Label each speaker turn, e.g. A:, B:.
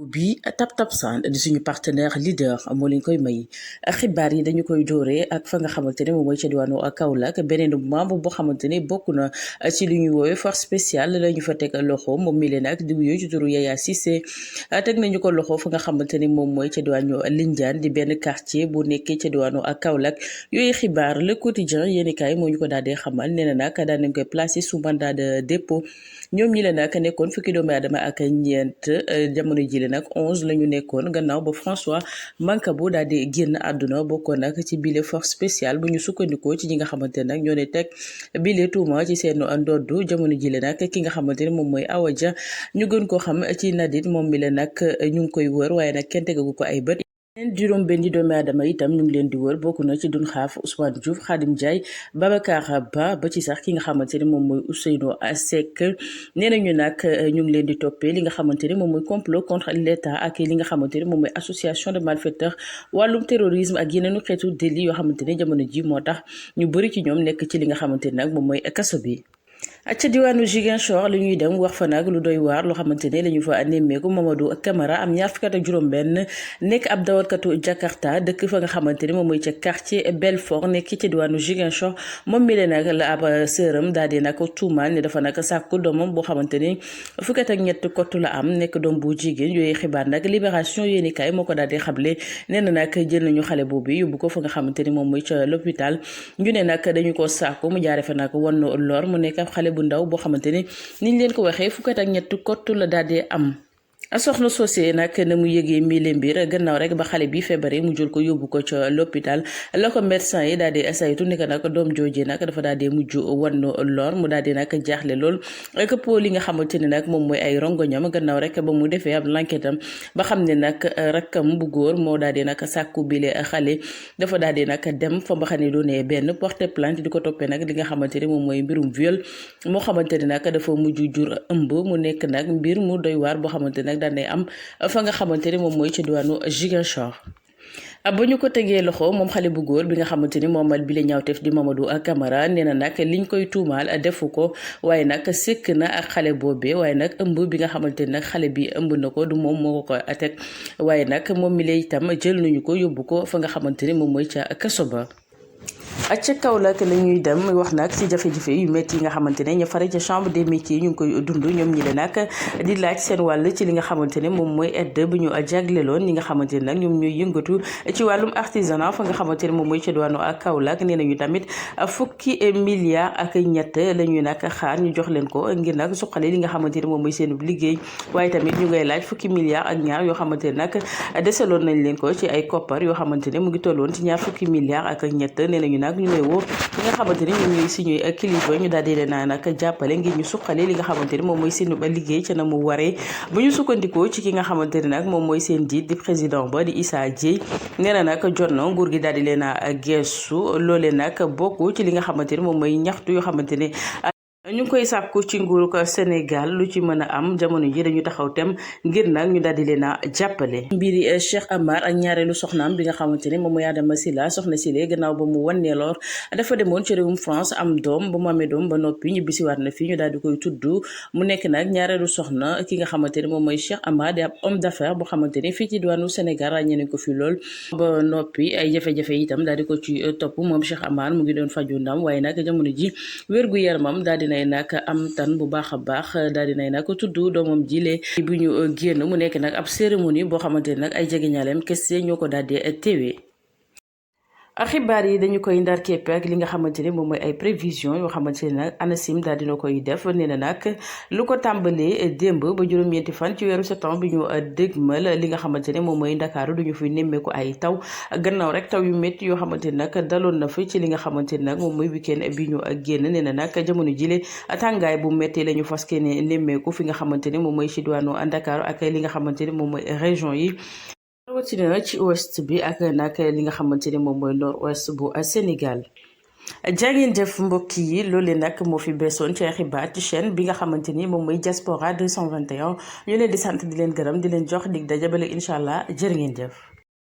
A: bi TapTapSend di suñu partenaire leader moo leen koy may xibaar yi dañu koy dooree ak fa nga xamante ne moom mooy ca diwaanu Kaolack beneen membre boo xamante ne bokk na ci li ñuy woowee force spéciale la ñu fa teg loxo moom mi leen ak di wuyoo ci turu Yaya Cissé teg nañu ko loxo fa nga xamante ne moom mooy ca diwaanu Lindiane di benn quartier bu nekkee ca diwaanu Kaolack yooyu xibaar le quotidien yéenekaay moo ñu ko daal di xamal nee na nag daan nañ koy placé sous mandat de dépôt ñoom ñi leen nag nekkoon fukki doomu aadama ak ñeent jamono ji nag 11 la ñu nekkoon gannaaw ba François Mancabou daal di génn àdduna bokkoon nag ci bile force spéciale bu ñu sukkandikoo ci ñi nga xamante ne nag ñoo ne teg bile tuuma ci seen ndoddu jamono ji nag ki nga xamante ne moom mooy Awa Dia ñu gën koo xam ci Nadine moom mi leen nag ñu ngi koy wër waaye nag kenn tegagu ko ay bët. leen juróom benn doomi aadama itam ñu ngi leen di wër bokk na ci Dun Xaaf Ousmane Diouf Khadim Ndiaye Babacar ba ci sax ki nga xamante ne moom mooy Ousseynou Seck nee nañu nag ñu ngi leen di toppee li nga xamante ne moom mooy complot contre l'État ak li nga xamante ne moom mooy association de malfaiteurs wàllum terrorisme ak yeneenu xeetu délit yoo xamante ne jamono ji moo tax ñu bëri ci ñoom nekk ci li nga xamante ne nag moom mooy kaso bi. ca diwaanu Ziguinchor li ñuy dem wax fa nag lu doy waar loo xamante ne la ñu fa nemmeeku Mamadou Camara am ñaar fukki at ak juróom-benn nekk ab dawalkatu Jakarta dëkk fa nga xamante ne moom mooy ca quartier Belfort nekk ca diwaanu Ziguinchor moom mi leen nag la ab sëram daal di nag tuumaal ne dafa nag sàkku doomam boo xamante ni fukki at ak ñett kott la am nekk doom bu jigéen yooyu xibaar nag Libération yéenekaay moo ko daal di xamle nee na nag jël nañu xale boobu yóbbu ko fa nga xamante ni moom mooy ca l'hôpital ñu ne nag dañu ko sàkku mu jaare fa nag wan lor mu nekk ab xale bu ndaw boo xamante ni niñ leen ko waxee fukkat ak ñett kott la daal di am. soxna soosee nag na mu yëgee mille mbir gannaaw rek ba xale bi feebaree mu jël ko yóbbu ko ca l'hôpital la ko médecin yi daal di saytu ne que nag doom joojee nag dafa daal di mujj wan lor mu daal di nag jaaxle lool këpp li nga xamante ne nag moom mooy ay rongoñam gannaaw rek ba mu defee ab l'enquête am ba xam ne nag rakkam bu góor moo daal di nag sàkku bile xale dafa daal di nag dem fa nga xam ne doonee benn porter plainte di ko toppee nag li nga xamante ne moom mooy mbirum viol moo xamante ne nag dafa mujj jur ëmb mu nekk nag mbir mu doy waar boo xamante nag daan am fa nga xamante ne moom mooy ci diwaanu Ziguinchor. ba ñu ko tegee loxo moom xale bu góor bi nga xamante ni moomal bi la ñaawteef di Mamadou Camara nee na nag liñ koy tuumaal defu ko waaye nag sëkk na ak xale boobee waaye nag ëmb bi nga xamante ni nag xale bi ëmb na ko du moom moo ko teg waaye nag moom mi la itam jël nañu ko yóbbu ko fa nga xamante ni moom mooy ca kaso ba. ca Kaolack la ñuy dem wax nag ci jafe-jafe yu métti yi nga xamante ne ña fare ca chambre des métiers ñu ngi koy dund ñoom ñi le nag di laaj seen wàll ci li nga xamante ne moom mooy aide bu ñu jagleloon ñi nga xamante ne nag ñoom ñooy yëngatu ci wàllum artisanat fa nga xamante ne moom mooy ca diwaanu ak Kaolack nee nañu tamit fukki milliards ak ñett la ñuy nag xaar ñu jox leen ko ngir nag suqale li nga xamante ne moom mooy seen liggéey waaye tamit ñu ngay laaj fukki milliards ak ñaar yoo xamante ne nag deseloon nañ leen ko ci ay koppar yoo xamante ne mu ngi tolloon ci ñaar fukki milliards ak ñett nee nañu nag ñu lay woo ñi nga xamante ni ñoom ñooy suñuy kilifa ñu daal di leen nag jàppale ngir ñu suqale li nga xamante ni moom mooy seen ba liggéey ca na mu waree bu ñu sukkandikoo ci ki nga xamante ni nag moom mooy seen jiit di président ba di Issa Dieye nee na nag jot na nguur gi daal di leen a geesu loolee nag bokk ci li nga xamante ni moom mooy ñaxtu yoo xamante ne ñu ngi koy sàkku ci nguuru ko Sénégal lu ci mën a am jamono ji dañu taxaw tem ngir nag ñu daal di leen a jàppale. mbiri Cheikh Amar ak ñaareelu soxnaam bi nga xamante ne moom mooy Adama Sylla soxna Sylla gannaaw ba mu wanneeloor dafa demoon ci réewum France am doom ba mu amee doom ba noppi ñibbisiwaat na fii ñu daal di koy tudd mu nekk nag ñaareelu soxna ki nga xamante ne moom mooy Cheikh Amar di ab homme d'affaires boo xamante ne fii ci diwaanu Sénégal ràññee nañ ko fi lool ba noppi ay jafe-jafe itam daal di ko ci topp moom Cheikh Amar mu ngi doon faju ndam waaye nag jamono ji wérgu yaramam daal di nay nag am tan bu baax a baax daal dinay nag tudd doomam jile bu ñu génn mu nekk nag ab cérémonie boo xamante ne nag ay jegeñaaleem kese ñoo ko daal di teewee. xibaar yi dañu koy ndar képp ak li nga xamante ne moom mooy ay prévision yoo xamante ne nag ANACIM daal dina koy def nee na nag lu ko tàmbalee démb ba juróom-ñeenti fan ci weeru septembre bi ñu dégmal li nga xamante ne moom mooy Ndakaaru duñu fi nemmeeku ay taw gannaaw rek taw yu métti yoo xamante ne nag daloon na fi ci li nga xamante ne nag moom mooy week-end bi ñu génn nee na nag jamono jile tàngaay bu métti la ñu fas ne nemmeeku fi nga xamante ne moom mooy ci diwaanu Ndakaaru ak li nga xamante ne moom mooy région yi rawatina ci ouest bi ak nag li nga xamante ne moom mooy nord ouest bu Sénégal. jàngeen jëf mbokk yi loole nag moo fi beesoon ci xibaar ci chaîne bi nga xamante ni moom mooy Diaspora 221 ñu leen di sant di leen gërëm di leen jox dig daje ba incha allah jërë ngeen jëf.